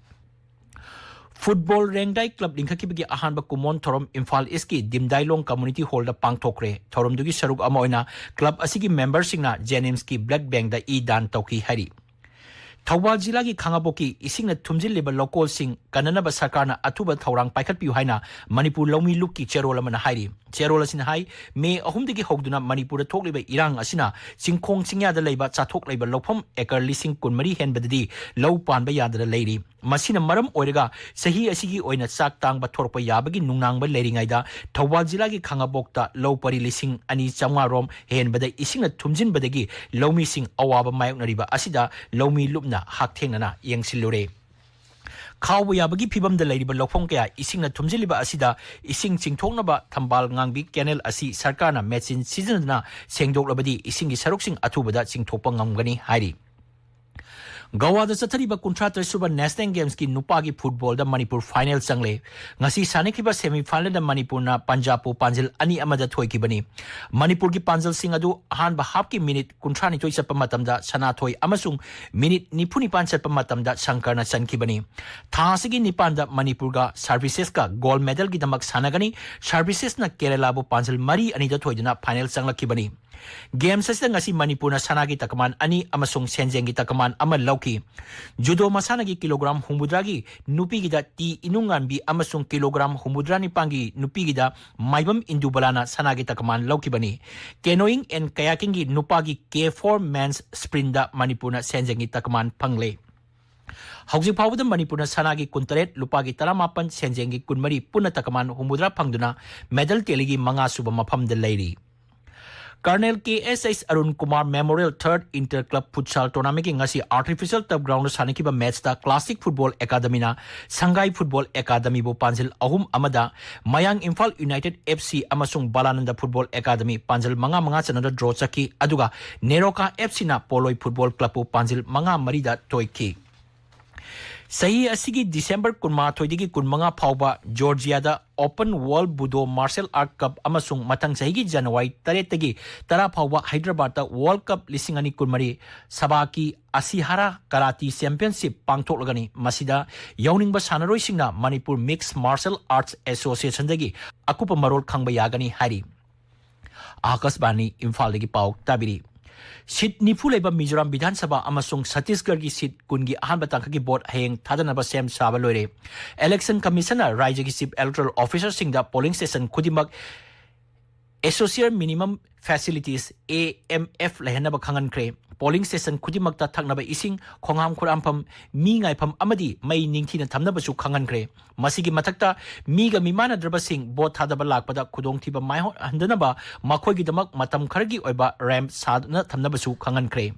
ꯐꯨꯠꯕꯣꯜ ꯔꯦꯡꯗꯥꯏ ꯀ꯭ꯂꯕ ꯂꯤꯡꯈꯠꯈꯤꯕꯒꯤ ꯑꯍꯥꯟꯕ ꯀꯨꯝꯑꯣꯟ ꯊꯧꯔꯝ ꯏꯝꯐꯥꯜ ꯏꯁꯀꯤ ꯗꯤꯝꯗꯥꯏꯂꯣꯡ ꯀꯝꯃ꯭ꯌꯨꯅꯤꯇꯤ ꯍꯣꯜꯗ ꯄꯥꯡꯊꯣꯛꯈ꯭ꯔꯦ꯫ ꯊꯧꯔꯝꯗꯨꯒꯤ ꯁꯔꯨꯛ ꯑꯃ ꯑꯣꯏꯅ ꯀ꯭ꯂꯕ ꯑꯁꯤꯒꯤ ꯃꯦꯝꯕꯔꯁꯤꯡꯅ ꯖꯦꯅꯤꯝꯁꯀꯤ ꯕ꯭ꯂꯗ ꯕꯦꯡꯗ ꯏ ꯗꯥꯟ ꯇꯧꯈꯤ ꯍꯥꯏꯔꯤ꯫ ꯊꯧꯕꯥꯜ ꯖꯤꯂꯥꯒꯤ ꯈꯥꯉꯕꯣꯛꯀꯤ ꯏꯁꯤꯡꯅ ꯊꯨꯝꯖꯤꯜꯂꯤꯕ ꯂꯧꯀꯣꯜꯁꯤꯡ ꯀꯟꯅꯅꯕ ꯁꯔꯀꯥꯔꯅ ꯑꯊꯨꯕ ꯊꯧꯔꯥꯡ ꯄꯥꯏꯈꯠꯄꯤꯌꯨ ꯍꯥꯏꯅ ꯃꯅꯤꯄꯨꯔ ꯂꯧꯃꯤ ꯂꯨꯞꯀꯤ ꯆꯦꯔꯣꯜ ꯑꯃꯅ ꯍꯥꯏꯔꯤ꯫ ꯆꯦꯔꯣꯜ ꯑꯁꯤꯅ ꯍꯥꯏ, ꯃꯦ ꯑꯍꯨꯝꯗꯒꯤ ꯍꯧꯗꯨꯅ ꯃꯅꯤꯄꯨꯔꯗ ꯊꯣꯛꯂꯤꯕ ꯏꯔꯥꯡ ꯑꯁꯤꯅ ꯆꯤꯡꯈꯣꯡ ꯆꯤꯡꯌꯥꯗ ꯂꯩꯕ ꯆꯥꯊꯣꯛ ꯂꯩꯕ ꯂꯧꯐꯝ ꯑꯦꯀꯔ ꯂꯤꯁꯤꯡ ꯀꯨꯟꯃꯔꯤ ꯍꯦꯟꯕꯗꯗꯤ ꯂꯧ ꯄꯥꯟꯕ ꯌꯥꯗꯅ ꯂꯩꯔꯤ꯫ ꯃꯁꯤꯅ ꯃꯔꯝ ꯑꯣꯏꯔꯒ ꯆꯍꯤ ꯑꯁꯤꯒꯤ ꯑꯣꯏꯅ ꯆꯥꯛ ꯇꯥꯡꯕ ꯊꯣꯔꯛꯄ ꯌꯥꯕꯒꯤ ꯅꯨꯡꯅꯥꯡꯕ ꯂꯩꯔꯤꯉꯩꯗ ꯊꯧꯕꯥꯜ ꯖꯤꯂꯥꯒꯤ ꯈꯥꯉꯕꯣꯛꯇ ꯂꯧ ꯄꯔꯤ ꯂꯤꯁꯤꯡ ꯑꯅꯤ ꯆꯥꯝꯃꯉꯥ ꯔꯣꯝ ꯍꯦꯟꯕꯗ ꯏꯁꯤꯡꯅ ꯊꯨꯝꯖꯤꯟꯕꯗꯒꯤ ꯂꯧꯃꯤꯁꯤꯡ ꯑꯋꯥꯕ ꯃꯥꯌꯣꯛꯅꯔꯤꯕ ꯑꯁꯤꯗ ꯂꯧꯃꯤ ꯂꯨꯞꯅ ꯍꯛꯊꯦꯡꯅꯅ ꯌꯦꯡꯁꯤꯜꯂꯨꯔꯦ꯫ ꯈꯥꯎꯕ ꯌꯥꯕꯒꯤ ꯐꯤꯕꯝꯗ ꯂꯩꯔꯤꯕ ꯂꯧꯐꯝ ꯀꯌꯥ ꯏꯁꯤꯡꯅ ꯊꯨꯝꯖꯤꯜꯂꯤꯕ ꯑꯁꯤꯗ ꯏꯁꯤꯡ ꯆꯤꯡꯊꯣꯛꯅꯕ ꯊꯝꯕꯥꯜ ꯉꯥꯡꯕꯤ ꯀꯦꯅꯦꯜ ꯑꯁꯤ ꯁꯔꯀꯥꯔꯅ ꯃꯦꯆꯤꯟ ꯁꯤꯖꯤꯟꯅꯗꯨꯅ ꯁꯦꯡꯗꯣꯛꯂꯕꯗꯤ ꯏꯁꯤꯡꯒꯤ ꯁꯔꯨꯛꯁꯤꯡ ꯑꯊꯨꯕꯗ ꯆꯤꯡꯊꯣꯛꯄ ꯉꯝꯒꯅꯤ ꯍꯥꯏꯔꯤ꯫ ꯒꯋꯥꯗ ꯆꯠꯊꯔꯤꯕ ꯀꯨꯟꯊ꯭ꯔꯥ ꯇꯔꯦꯠ ꯁꯨꯕ ꯅꯦꯁꯅꯦꯜ ꯒꯦꯝꯁꯀꯤ ꯅꯨꯄꯥꯒꯤ ꯐꯨꯠꯕꯣꯜꯗ ꯃꯅꯤꯄꯨꯔ ꯐꯥꯏꯅꯦꯜ ꯆꯪꯂꯦ꯫ ꯉꯁꯤ ꯁꯥꯟꯅꯈꯤꯕ ꯁꯦꯃꯤ ꯐꯥꯏꯅꯦꯜꯗ ꯃꯅꯤꯄꯨꯔꯅ ꯄꯟꯖꯥꯕꯄꯨ ꯄꯥꯟꯖꯤꯜ ꯑꯅꯤ ꯑꯃꯗ ꯊꯣꯏꯈꯤꯕꯅꯤ꯫ ꯃꯅꯤꯄꯨꯔꯒꯤ ꯄꯥꯟꯖꯜꯁꯤꯡ ꯑꯗꯨ ꯑꯍꯥꯟꯕ ꯍꯥꯞꯀꯤ ꯃꯤꯅꯤꯠ ꯀꯨꯟꯊ꯭ꯔꯥꯅꯤꯊꯣꯏ ꯆꯠꯄ ꯃꯇꯝꯗ ꯁꯅꯥꯊꯣꯏ ꯑꯃꯁꯨꯡ ꯃꯤꯅꯤꯠ ꯅꯤꯐꯨ ꯅꯤꯄꯥꯟ ꯆꯠꯄ ꯃꯇꯝꯗ ꯁꯪꯀꯔꯅ ꯆꯟꯈꯤꯕꯅꯤ꯫ ꯊꯥ ꯑꯁꯤꯒꯤ ꯅꯤꯄꯥꯟꯗ ꯃꯅꯤꯄꯨꯔꯒ ꯁꯥꯔꯚꯤꯁꯦꯁꯀ ꯒꯣꯜ ꯃꯦꯗꯜꯒꯤꯗꯃꯛ ꯁꯥꯟꯅꯒꯅꯤ꯫ ꯁꯥꯔꯚꯤꯁꯦꯁꯅ ꯀꯦꯔꯦꯂꯥꯕꯨ ꯄꯥꯟꯖꯜ ꯃꯔꯤ ꯑꯅꯤꯗ ꯊꯣꯏꯗꯨꯅ ꯐꯥꯏꯅꯦꯜ ꯆꯪꯂꯛꯈꯤꯕꯅꯤ꯫ ꯒꯦꯝꯁ ꯑꯁꯤꯗ ꯉꯁꯤ ꯃꯅꯤꯄꯨꯔꯅ ꯁꯅꯥꯒꯤ ꯇꯀꯃꯥꯟ ꯑꯅꯤ ꯑꯃꯁꯨꯡ ꯁꯦꯟꯖꯦꯡꯒꯤ ꯇꯀꯃꯥꯟ ꯑꯃ ꯂꯧꯈꯤ꯫ ꯖꯨꯗꯣ ꯃꯁꯥꯟꯅꯒꯤ ꯀꯤꯂꯣꯒ꯭ꯔꯥꯝ ꯍꯨꯝꯐꯨꯇꯔꯥꯒꯤ ꯅꯨꯄꯤꯒꯤꯗ ꯇꯤ ꯏꯅꯨꯡꯉꯥꯟꯕꯤ ꯑꯃꯁꯨꯡ ꯀꯤꯂꯣꯒ꯭ꯔꯥꯝ ꯍꯨꯝꯐꯨꯇꯔꯥ ꯅꯤꯄꯥꯟꯒꯤ ꯅꯨꯄꯤꯒꯤꯗ ꯃꯥꯏꯕꯝ ꯏꯟꯗꯨꯕꯂꯥꯅ ꯁꯅꯥꯒꯤ ꯇꯀꯃꯥꯟ ꯂꯧꯈꯤꯕꯅꯤ꯫ ꯀꯦꯅꯣꯌꯤꯡ ꯑꯦꯟ ꯀꯌꯥꯀꯤꯡꯒꯤ ꯅꯨꯄꯥꯒꯤ ꯀꯦ ꯐꯣꯔ ꯃꯦꯟꯁ ꯁ꯭ꯄ꯭ꯔꯤꯟꯗ ꯃꯅꯤꯄꯨꯔꯅ ꯁꯦꯟꯖꯦꯡꯒꯤ ꯇꯀꯃꯥꯟ ꯐꯪꯂꯦ꯫ ꯍꯧꯖꯤꯛ ꯐꯥꯎꯕꯗ ꯃꯅꯤꯄꯨꯔꯅ ꯁꯅꯥꯒꯤ ꯀꯨꯟꯇꯔꯦꯠ, ꯂꯨꯄꯥꯒꯤ ꯇꯔꯥꯃꯥꯄꯟ, ꯁꯦꯟꯖꯦꯡꯒꯤ ꯀꯨꯟꯃꯔꯤ, ꯄꯨꯟꯅ ꯇꯀꯃꯥꯟ ꯍꯨꯝꯐꯨꯇꯔꯥ ꯐꯪꯗꯨꯅ ꯃꯦꯗꯜ ꯇꯦꯂꯤꯒꯤ ꯃꯉꯥ ꯁꯨꯕ ꯃꯐꯝꯗ ꯂꯩꯔꯤ꯫ Colonel K S S Arun Kumar memorial ꯊꯔꯠ ꯏꯟꯇꯔ ꯀ꯭ꯂꯕ ꯐꯨꯠꯁꯥꯜ ꯇꯣꯔꯅꯥꯃꯦꯟꯒꯤ ꯉꯁꯤ ꯑꯥꯔꯇꯤꯐꯤꯁꯤꯌꯦꯜ ꯇꯔꯐ ꯒ꯭ꯔꯥꯎꯟꯗ ꯁꯥꯟꯅꯈꯤꯕ ꯃꯦꯆꯇ ꯀ꯭ꯂꯥꯁꯤꯛ ꯐꯨꯠꯕꯣꯜ ꯑꯦꯀꯥꯗꯃꯤꯅ ꯁꯪꯒꯥꯏ ꯐꯨꯠꯕꯣꯜ ꯑꯦꯀꯥꯗꯃꯤꯕꯨ ꯄꯥꯟꯖꯤꯜ ꯑꯍꯨꯝ ꯑꯃꯗ, ꯃꯌꯥꯡ ꯏꯝꯐꯥꯜ ꯌꯨꯅꯥꯏꯇꯦꯗ ꯑꯦꯐ ꯁꯤ ꯑꯃꯁꯨꯡ ꯕꯥꯂꯥꯅꯟꯗ ꯐꯨꯠꯕꯣꯜ ꯑꯦꯀꯥꯗꯃꯤ ꯄꯥꯟꯖꯤꯜ ꯃꯉꯥ ꯃꯉꯥ ꯆꯟꯅꯗꯨꯅ ꯗ꯭ꯔꯣ ꯆꯠꯈꯤ, ꯑꯗꯨꯒ ꯅꯦꯔꯣꯀꯥ ꯑꯦꯐ ꯁꯤꯅ ꯄꯣꯂꯣꯏ ꯐꯨꯠꯕꯣꯜ ꯀ꯭ꯂꯕꯄꯨ ꯄꯥꯟꯖꯤꯜ ꯃꯉꯥ ꯃꯔꯤꯗ ꯊꯣꯏꯈꯤ꯫ ꯆꯍꯤ ꯑꯁꯤꯒꯤ ꯗꯤꯁꯦꯝꯕꯔ ꯀꯨꯟꯃꯥꯊꯣꯏꯗꯒꯤ ꯀꯨꯟꯃꯉꯥ ꯐꯥꯎꯕ ꯖꯣꯔꯖꯤꯌꯥꯗ ꯑꯣꯄꯟ ꯋꯥꯔꯜ ꯕꯨꯗꯣ ꯃꯥꯔꯁꯦꯜ ꯑꯥꯔꯠ ꯀꯞ ꯑꯃꯁꯨꯡ ꯃꯊꯪ ꯆꯍꯤꯒꯤ ꯖꯅꯋꯥꯔꯤ ꯇꯔꯦꯠꯇꯒꯤ ꯇꯔꯥ ꯐꯥꯎꯕ ꯍꯩꯗ꯭ꯔꯕꯥꯗꯇ ꯋꯥꯔꯜ ꯀꯞ ꯂꯤꯁꯤꯡ ꯑꯅꯤ ꯀꯨꯟꯃꯔꯤ ꯁꯕꯥꯀꯤ ꯑꯁꯤꯍꯥꯔꯥ ꯀꯔꯥꯇꯤ ꯆꯦꯝꯄꯤꯌꯟꯁꯤꯞ ꯄꯥꯡꯊꯣꯛꯂꯒꯅꯤ꯫ ꯃꯁꯤꯗ ꯌꯥꯎꯅꯤꯡꯕ ꯁꯥꯟꯅꯔꯣꯏꯁꯤꯡꯅ ꯃꯅꯤꯄꯨꯔ ꯃꯤꯛꯁ ꯃꯥꯔꯁꯦꯜ ꯑꯥꯔꯠꯁ ꯑꯦꯁꯣꯁꯤꯌꯦꯁꯟꯗꯒꯤ ꯑꯀꯨꯞꯄ ꯃꯔꯣꯜ ꯈꯪꯕ ꯌꯥꯒꯅꯤ ꯍꯥꯏꯔꯤ꯫ ꯑꯥꯀꯥꯁꯕꯥꯅꯤ ꯏꯝꯐꯥꯜꯗꯒꯤ ꯄꯥꯎ ꯇꯥꯕꯤꯔꯤ꯫ ꯁꯤꯠ ꯅꯤꯐꯨ ꯂꯩꯕ ꯃꯤꯖꯣꯔꯥꯝ ꯕꯤꯙꯥꯟ ꯁꯚꯥ ꯑꯃꯁꯨꯡ ꯁꯠꯇꯤꯁꯒꯔꯒꯤ ꯁꯤꯠ ꯀꯨꯟꯒꯤ ꯑꯍꯥꯟꯕ ꯇꯥꯡꯀꯛꯀꯤ ꯚꯣꯠ ꯍꯌꯦꯡ ꯊꯥꯗꯅꯕ ꯁꯦꯝ ꯁꯥꯕ ꯂꯣꯏꯔꯦ꯫ Election Commissionꯅ ꯔꯥꯖ꯭ꯌꯒꯤ Chief Electoral Officerꯁꯤꯡꯗ polling station ꯈꯨꯗꯤꯡꯃꯛ Essential Minimum Facilities, A M F, ꯂꯩꯍꯟꯅꯕ ꯈꯪꯍꯟꯈ꯭ꯔꯦ꯫ Polling station ꯈꯨꯗꯤꯡꯃꯛꯇ ꯊꯛꯅꯕ ꯏꯁꯤꯡ, ꯈꯣꯡꯍꯥꯝ ꯈꯨꯔꯥꯝꯐꯝ, ꯃꯤ ꯉꯥꯏꯐꯝ ꯑꯃꯗꯤ ꯃꯩ ꯅꯤꯡꯊꯤꯅ ꯊꯝꯅꯕꯁꯨ ꯈꯪꯍꯟꯈ꯭ꯔꯦ꯫ ꯃꯁꯤꯒꯤ ꯃꯊꯛꯇ, ꯃꯤꯒ ꯃꯤꯃꯥꯟꯅꯗ꯭ꯔꯕꯁꯤꯡ ꯚꯣꯠ ꯊꯥꯗꯕ ꯂꯥꯛꯄꯗ ꯈꯨꯗꯣꯡꯊꯤꯕ ꯃꯥꯏꯌꯣꯛꯍꯟꯗꯅꯕ ꯃꯈꯣꯏꯒꯤꯗꯃꯛ ꯃꯇꯝ ꯈꯔꯒꯤ ꯑꯣꯏꯕ ramp ꯁꯥꯗꯨꯅ ꯊꯝꯅꯕꯁꯨ ꯈꯪꯍꯟꯈ꯭ꯔꯦ꯫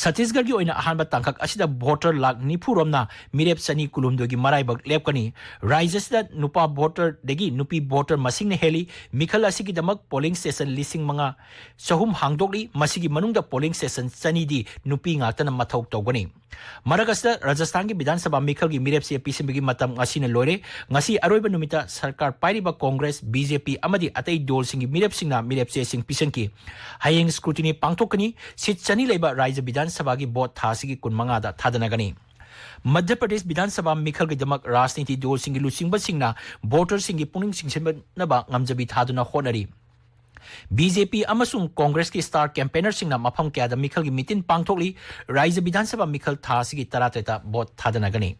ꯁꯠꯇꯤꯁꯒꯔꯒꯤ ꯑꯣꯏꯅ ꯑꯍꯥꯟꯕ ꯇꯥꯡꯀꯛ ꯑꯁꯤꯗ voter ꯂꯥꯈ ꯅꯤꯐꯨ ꯔꯣꯝꯅ ꯃꯤꯔꯦꯞ ꯆꯅꯤ ꯀꯨꯟꯍꯨꯝꯗꯣꯏꯒꯤ ꯃꯔꯥꯏꯕꯛ ꯂꯦꯞꯀꯅꯤ꯫ ꯔꯥꯖ꯭ꯌ ꯑꯁꯤꯗ ꯅꯨꯄꯥ voterꯗꯒꯤ ꯅꯨꯄꯤ voter ꯃꯁꯤꯡꯅ ꯍꯦꯜꯂꯤ꯫ ꯃꯤꯈꯜ ꯑꯁꯤꯒꯤꯗꯃꯛ polling station ꯂꯤꯁꯤꯡ ꯃꯉꯥ ꯆꯍꯨꯝ ꯍꯥꯡꯗꯣꯛꯂꯤ꯫ ꯃꯁꯤꯒꯤ ꯃꯅꯨꯡꯗ polling station ꯆꯅꯤꯗꯤ ꯅꯨꯄꯤ ꯉꯥꯛꯇꯅ ꯃꯊꯧ ꯇꯧꯒꯅꯤ꯫ ꯃꯔꯛ ꯑꯁꯤꯗ, ꯔꯥꯖꯁꯊꯥꯟꯒꯤ ꯕꯤꯙꯥꯟ ꯁꯚꯥ ꯃꯤꯈꯜꯒꯤ ꯃꯤꯔꯦꯞ ꯆꯦ ꯄꯤꯁꯤꯟꯕꯒꯤ ꯃꯇꯝ ꯉꯁꯤꯅ ꯂꯣꯏꯔꯦ꯫ ꯉꯁꯤ ꯑꯔꯣꯏꯕ ꯅꯨꯃꯤꯠꯇ ꯁꯔꯀꯥꯔ ꯄꯥꯏꯔꯤꯕ ꯀꯣꯡꯒ꯭ꯔꯦꯁ, ꯕꯤ ꯖꯦ ꯄꯤ ꯑꯃꯗꯤ ꯑꯇꯩ ꯗꯣꯜꯁꯤꯡꯒꯤ ꯃꯤꯔꯦꯞꯁꯤꯡꯅ ꯃꯤꯔꯦꯞ ꯆꯦꯁꯤꯡ ꯄꯤꯁꯤꯟꯈꯤ꯫ ꯍꯌꯦꯡ scrutiny ꯄꯥꯡꯊꯣꯛꯀꯅꯤ꯫ ꯁꯤꯠ ꯆꯅꯤ ꯂꯩꯕ ꯔꯥꯖ꯭ꯌ ꯕꯤꯙꯥꯟ ꯁꯚꯥꯒꯤ ꯚꯣꯠ ꯊꯥ ꯑꯁꯤꯒꯤ ꯀꯨꯟꯃꯉꯥꯗ ꯊꯥꯗꯅꯒꯅꯤ꯫ ꯃꯙ꯭ꯌ ꯄ꯭ꯔꯗꯦꯁ ꯕꯤꯙꯥꯟ ꯁꯚꯥ ꯃꯤꯈꯜꯒꯤꯗꯃꯛ ꯔꯥꯖꯅꯤꯇꯤ ꯗꯣꯜꯁꯤꯡꯒꯤ ꯂꯨꯆꯤꯡꯕꯁꯤꯡꯅ ꯚꯣꯇꯔꯁꯤꯡꯒꯤ ꯄꯨꯛꯅꯤꯡ ꯆꯤꯡꯁꯤꯟꯅꯕ ꯉꯝꯖꯕꯤ ꯊꯥꯗꯨꯅ ꯍꯣꯠꯅꯔꯤ꯫ ꯕꯤ ꯖꯦ ꯄꯤ ꯑꯃꯁꯨꯡ ꯀꯣꯡꯒ꯭ꯔꯦꯁꯀꯤ star campaignerꯁꯤꯡꯅ ꯃꯐꯝ ꯀꯌꯥꯗ ꯃꯤꯈꯜꯒꯤ ꯃꯤꯇꯤꯟ ꯄꯥꯡꯊꯣꯛꯂꯤ꯫ ꯔꯥꯖ꯭ꯌ ꯕꯤꯙꯥꯟ ꯁꯚꯥ ꯃꯤꯈꯜ ꯊꯥ ꯑꯁꯤꯒꯤ ꯇꯔꯥꯇꯔꯦꯠꯇ ꯚꯣꯠ ꯊꯥꯗꯅꯒꯅꯤ꯫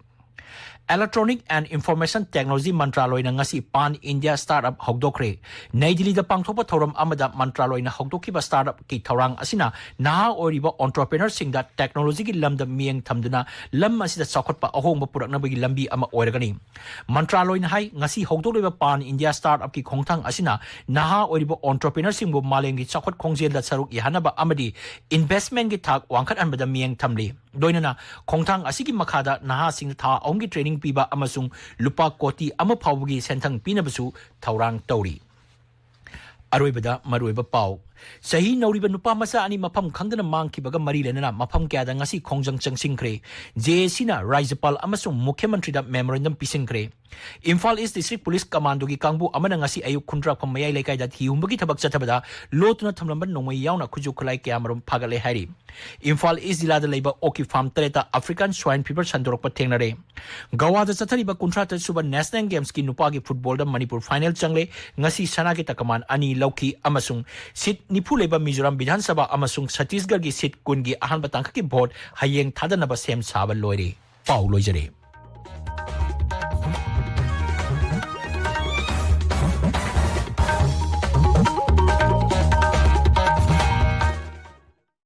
Electronic and Information Technology ꯃꯟꯇ꯭ꯔꯥꯂꯣꯏꯅ ꯉꯁꯤ Pan India Startup ꯍꯧꯗꯣꯛꯈ꯭ꯔꯦ꯫ ꯅꯩ ꯗꯤꯜꯂꯤꯗ ꯄꯥꯡꯊꯣꯛꯄ ꯊꯧꯔꯝ ꯑꯃꯗ ꯃꯟꯇ꯭ꯔꯥꯂꯣꯏꯅ ꯍꯧꯗꯣꯛꯈꯤꯕ startupꯀꯤ ꯊꯧꯔꯥꯡ ꯑꯁꯤꯅ ꯅꯍꯥ ꯑꯣꯏꯔꯤꯕ entrepreneurꯁꯤꯡꯗ technologyꯒꯤ ꯂꯝꯗ ꯃꯤꯠꯌꯦꯡ ꯊꯝꯗꯨꯅ ꯂꯝ ꯑꯁꯤꯗ ꯆꯥꯎꯈꯠꯄ ꯑꯍꯣꯡꯕ ꯄꯨꯔꯛꯅꯕꯒꯤ ꯂꯝꯕꯤ ꯑꯃ ꯑꯣꯏꯔꯒꯅꯤ꯫ ꯃꯟꯇ꯭ꯔꯥꯂꯣꯏꯅ ꯍꯥꯏ, ꯉꯁꯤ ꯍꯧꯗꯣꯛꯂꯤꯕ Pan India Startupꯀꯤ ꯈꯣꯡꯊꯥꯡ ꯑꯁꯤꯅ ꯅꯍꯥ ꯑꯣꯏꯔꯤꯕ entrepreneurꯁꯤꯡꯕꯨ ꯃꯥꯂꯦꯝꯒꯤ ꯆꯥꯎꯈꯠ ꯈꯣꯡꯖꯦꯜꯗ ꯁꯔꯨꯛ ꯌꯥꯍꯟꯅꯕ ꯑꯃꯗꯤ investmentꯀꯤ ꯊꯥꯛ ꯋꯥꯡꯈꯠꯍꯟꯕꯗ ꯃꯤꯠꯌꯦꯡ ꯊꯝꯂꯤ꯫ ꯂꯣꯏꯅꯅ ꯈꯣꯡꯊꯥꯡ ꯑꯁꯤꯒꯤ ꯃꯈꯥꯗ ꯅꯍꯥꯁꯤꯡꯗ ꯊꯥ ꯑꯍꯨꯝꯒꯤ training ꯄꯤꯕ ꯑꯃꯁꯨꯡ ꯂꯨꯄꯥ ꯀꯣꯇꯤ ꯑꯃ ꯐꯥꯎꯕꯒꯤ ꯁꯦꯟꯊꯪ ꯄꯤꯅꯕꯁꯨ ꯊꯧꯔꯥꯡ ꯇꯧꯔꯤ꯫ ꯑꯔꯣꯏꯕꯗ ꯃꯔꯨꯑꯣꯏꯕ ꯄꯥꯎ꯫ ꯆꯍꯤ ꯅꯧꯔꯤꯕ ꯅꯨꯄꯥ ꯃꯆꯥ ꯑꯅꯤ ꯃꯐꯝ ꯈꯪꯗꯅ ꯃꯥꯡꯈꯤꯕꯒ ꯃꯔꯤ ꯂꯩꯅꯅ ꯃꯐꯝ ꯀꯌꯥꯗ ꯉꯁꯤ ꯈꯣꯡꯖꯪ ꯆꯪꯁꯤꯟꯈ꯭ꯔꯦ꯫ ꯖꯦ ꯑꯦ ꯁꯤꯅ ꯔꯥꯖ꯭ꯌꯄꯥꯜ ꯑꯃꯁꯨꯡ ꯃꯨꯈ꯭ꯌ ꯃꯟꯇ꯭ꯔꯤꯗ memorandum ꯄꯤꯁꯤꯟꯈ꯭ꯔꯦ꯫ Imphal East District Police Commandoꯒꯤ ꯀꯥꯡꯕꯨ ꯑꯃꯅ ꯉꯁꯤ ꯑꯌꯨꯛ ꯈꯨꯟꯗ꯭ꯔꯥꯛꯐꯝ ꯃꯌꯥꯏ ꯂꯩꯀꯥꯏꯗ ꯊꯤ ꯍꯨꯝꯕꯒꯤ ꯊꯕꯛ ꯆꯠꯊꯕꯗ ꯂꯣꯠꯇꯨꯅ ꯊꯝꯂꯝꯕ ꯅꯣꯡꯃꯩ ꯌꯥꯎꯅ ꯈꯨꯠꯁꯨ ꯈꯨꯠꯂꯥꯏ ꯀꯌꯥꯃꯔꯨꯝ ꯐꯥꯒꯠꯂꯦ ꯍꯥꯏꯔꯤ꯫ ꯏꯝꯐꯥꯜ East ꯖꯤꯂꯥꯗ ꯂꯩꯕ ꯑꯣꯛꯀꯤ farm ꯇꯔꯦꯠꯇ African Swine Fever ꯁꯟꯗꯣꯔꯛꯄ ꯊꯦꯡꯅꯔꯦ꯫ ꯒꯋꯥꯗ ꯆꯠꯊꯔꯤꯕ ꯀꯨꯟꯊ꯭ꯔꯥ ꯇꯔꯦꯠ ꯁꯨꯕ National Gamesꯀꯤ ꯅꯨꯄꯥꯒꯤ footballꯗ ꯃꯅꯤꯄꯨꯔ final ꯆꯪꯂꯦ꯫ ꯉꯁꯤ ꯁꯅꯥꯒꯤ ꯇꯀꯃꯥꯟ ꯑꯅꯤ ꯂꯧꯈꯤ ꯑꯃꯁꯨꯡ ꯁꯤꯠ ꯅꯤꯐꯨ ꯂꯩꯕ ꯃꯤꯖꯣꯔꯥꯝ ꯕꯤꯙꯥꯟ ꯁꯚꯥ ꯑꯃꯁꯨꯡ ꯁꯠꯇꯤꯁꯒꯔꯒꯤ ꯁꯤꯠ ꯀꯨꯟꯒꯤ ꯑꯍꯥꯟꯕ ꯇꯥꯡꯀꯛꯀꯤ ꯚꯣꯠ ꯍꯌꯦꯡ ꯊꯥꯗꯅꯕ ꯁꯦꯝ ꯁꯥꯕ ꯂꯣꯏꯔꯦ꯫ ꯄꯥꯎ ꯂꯣꯏꯖꯔꯦ꯫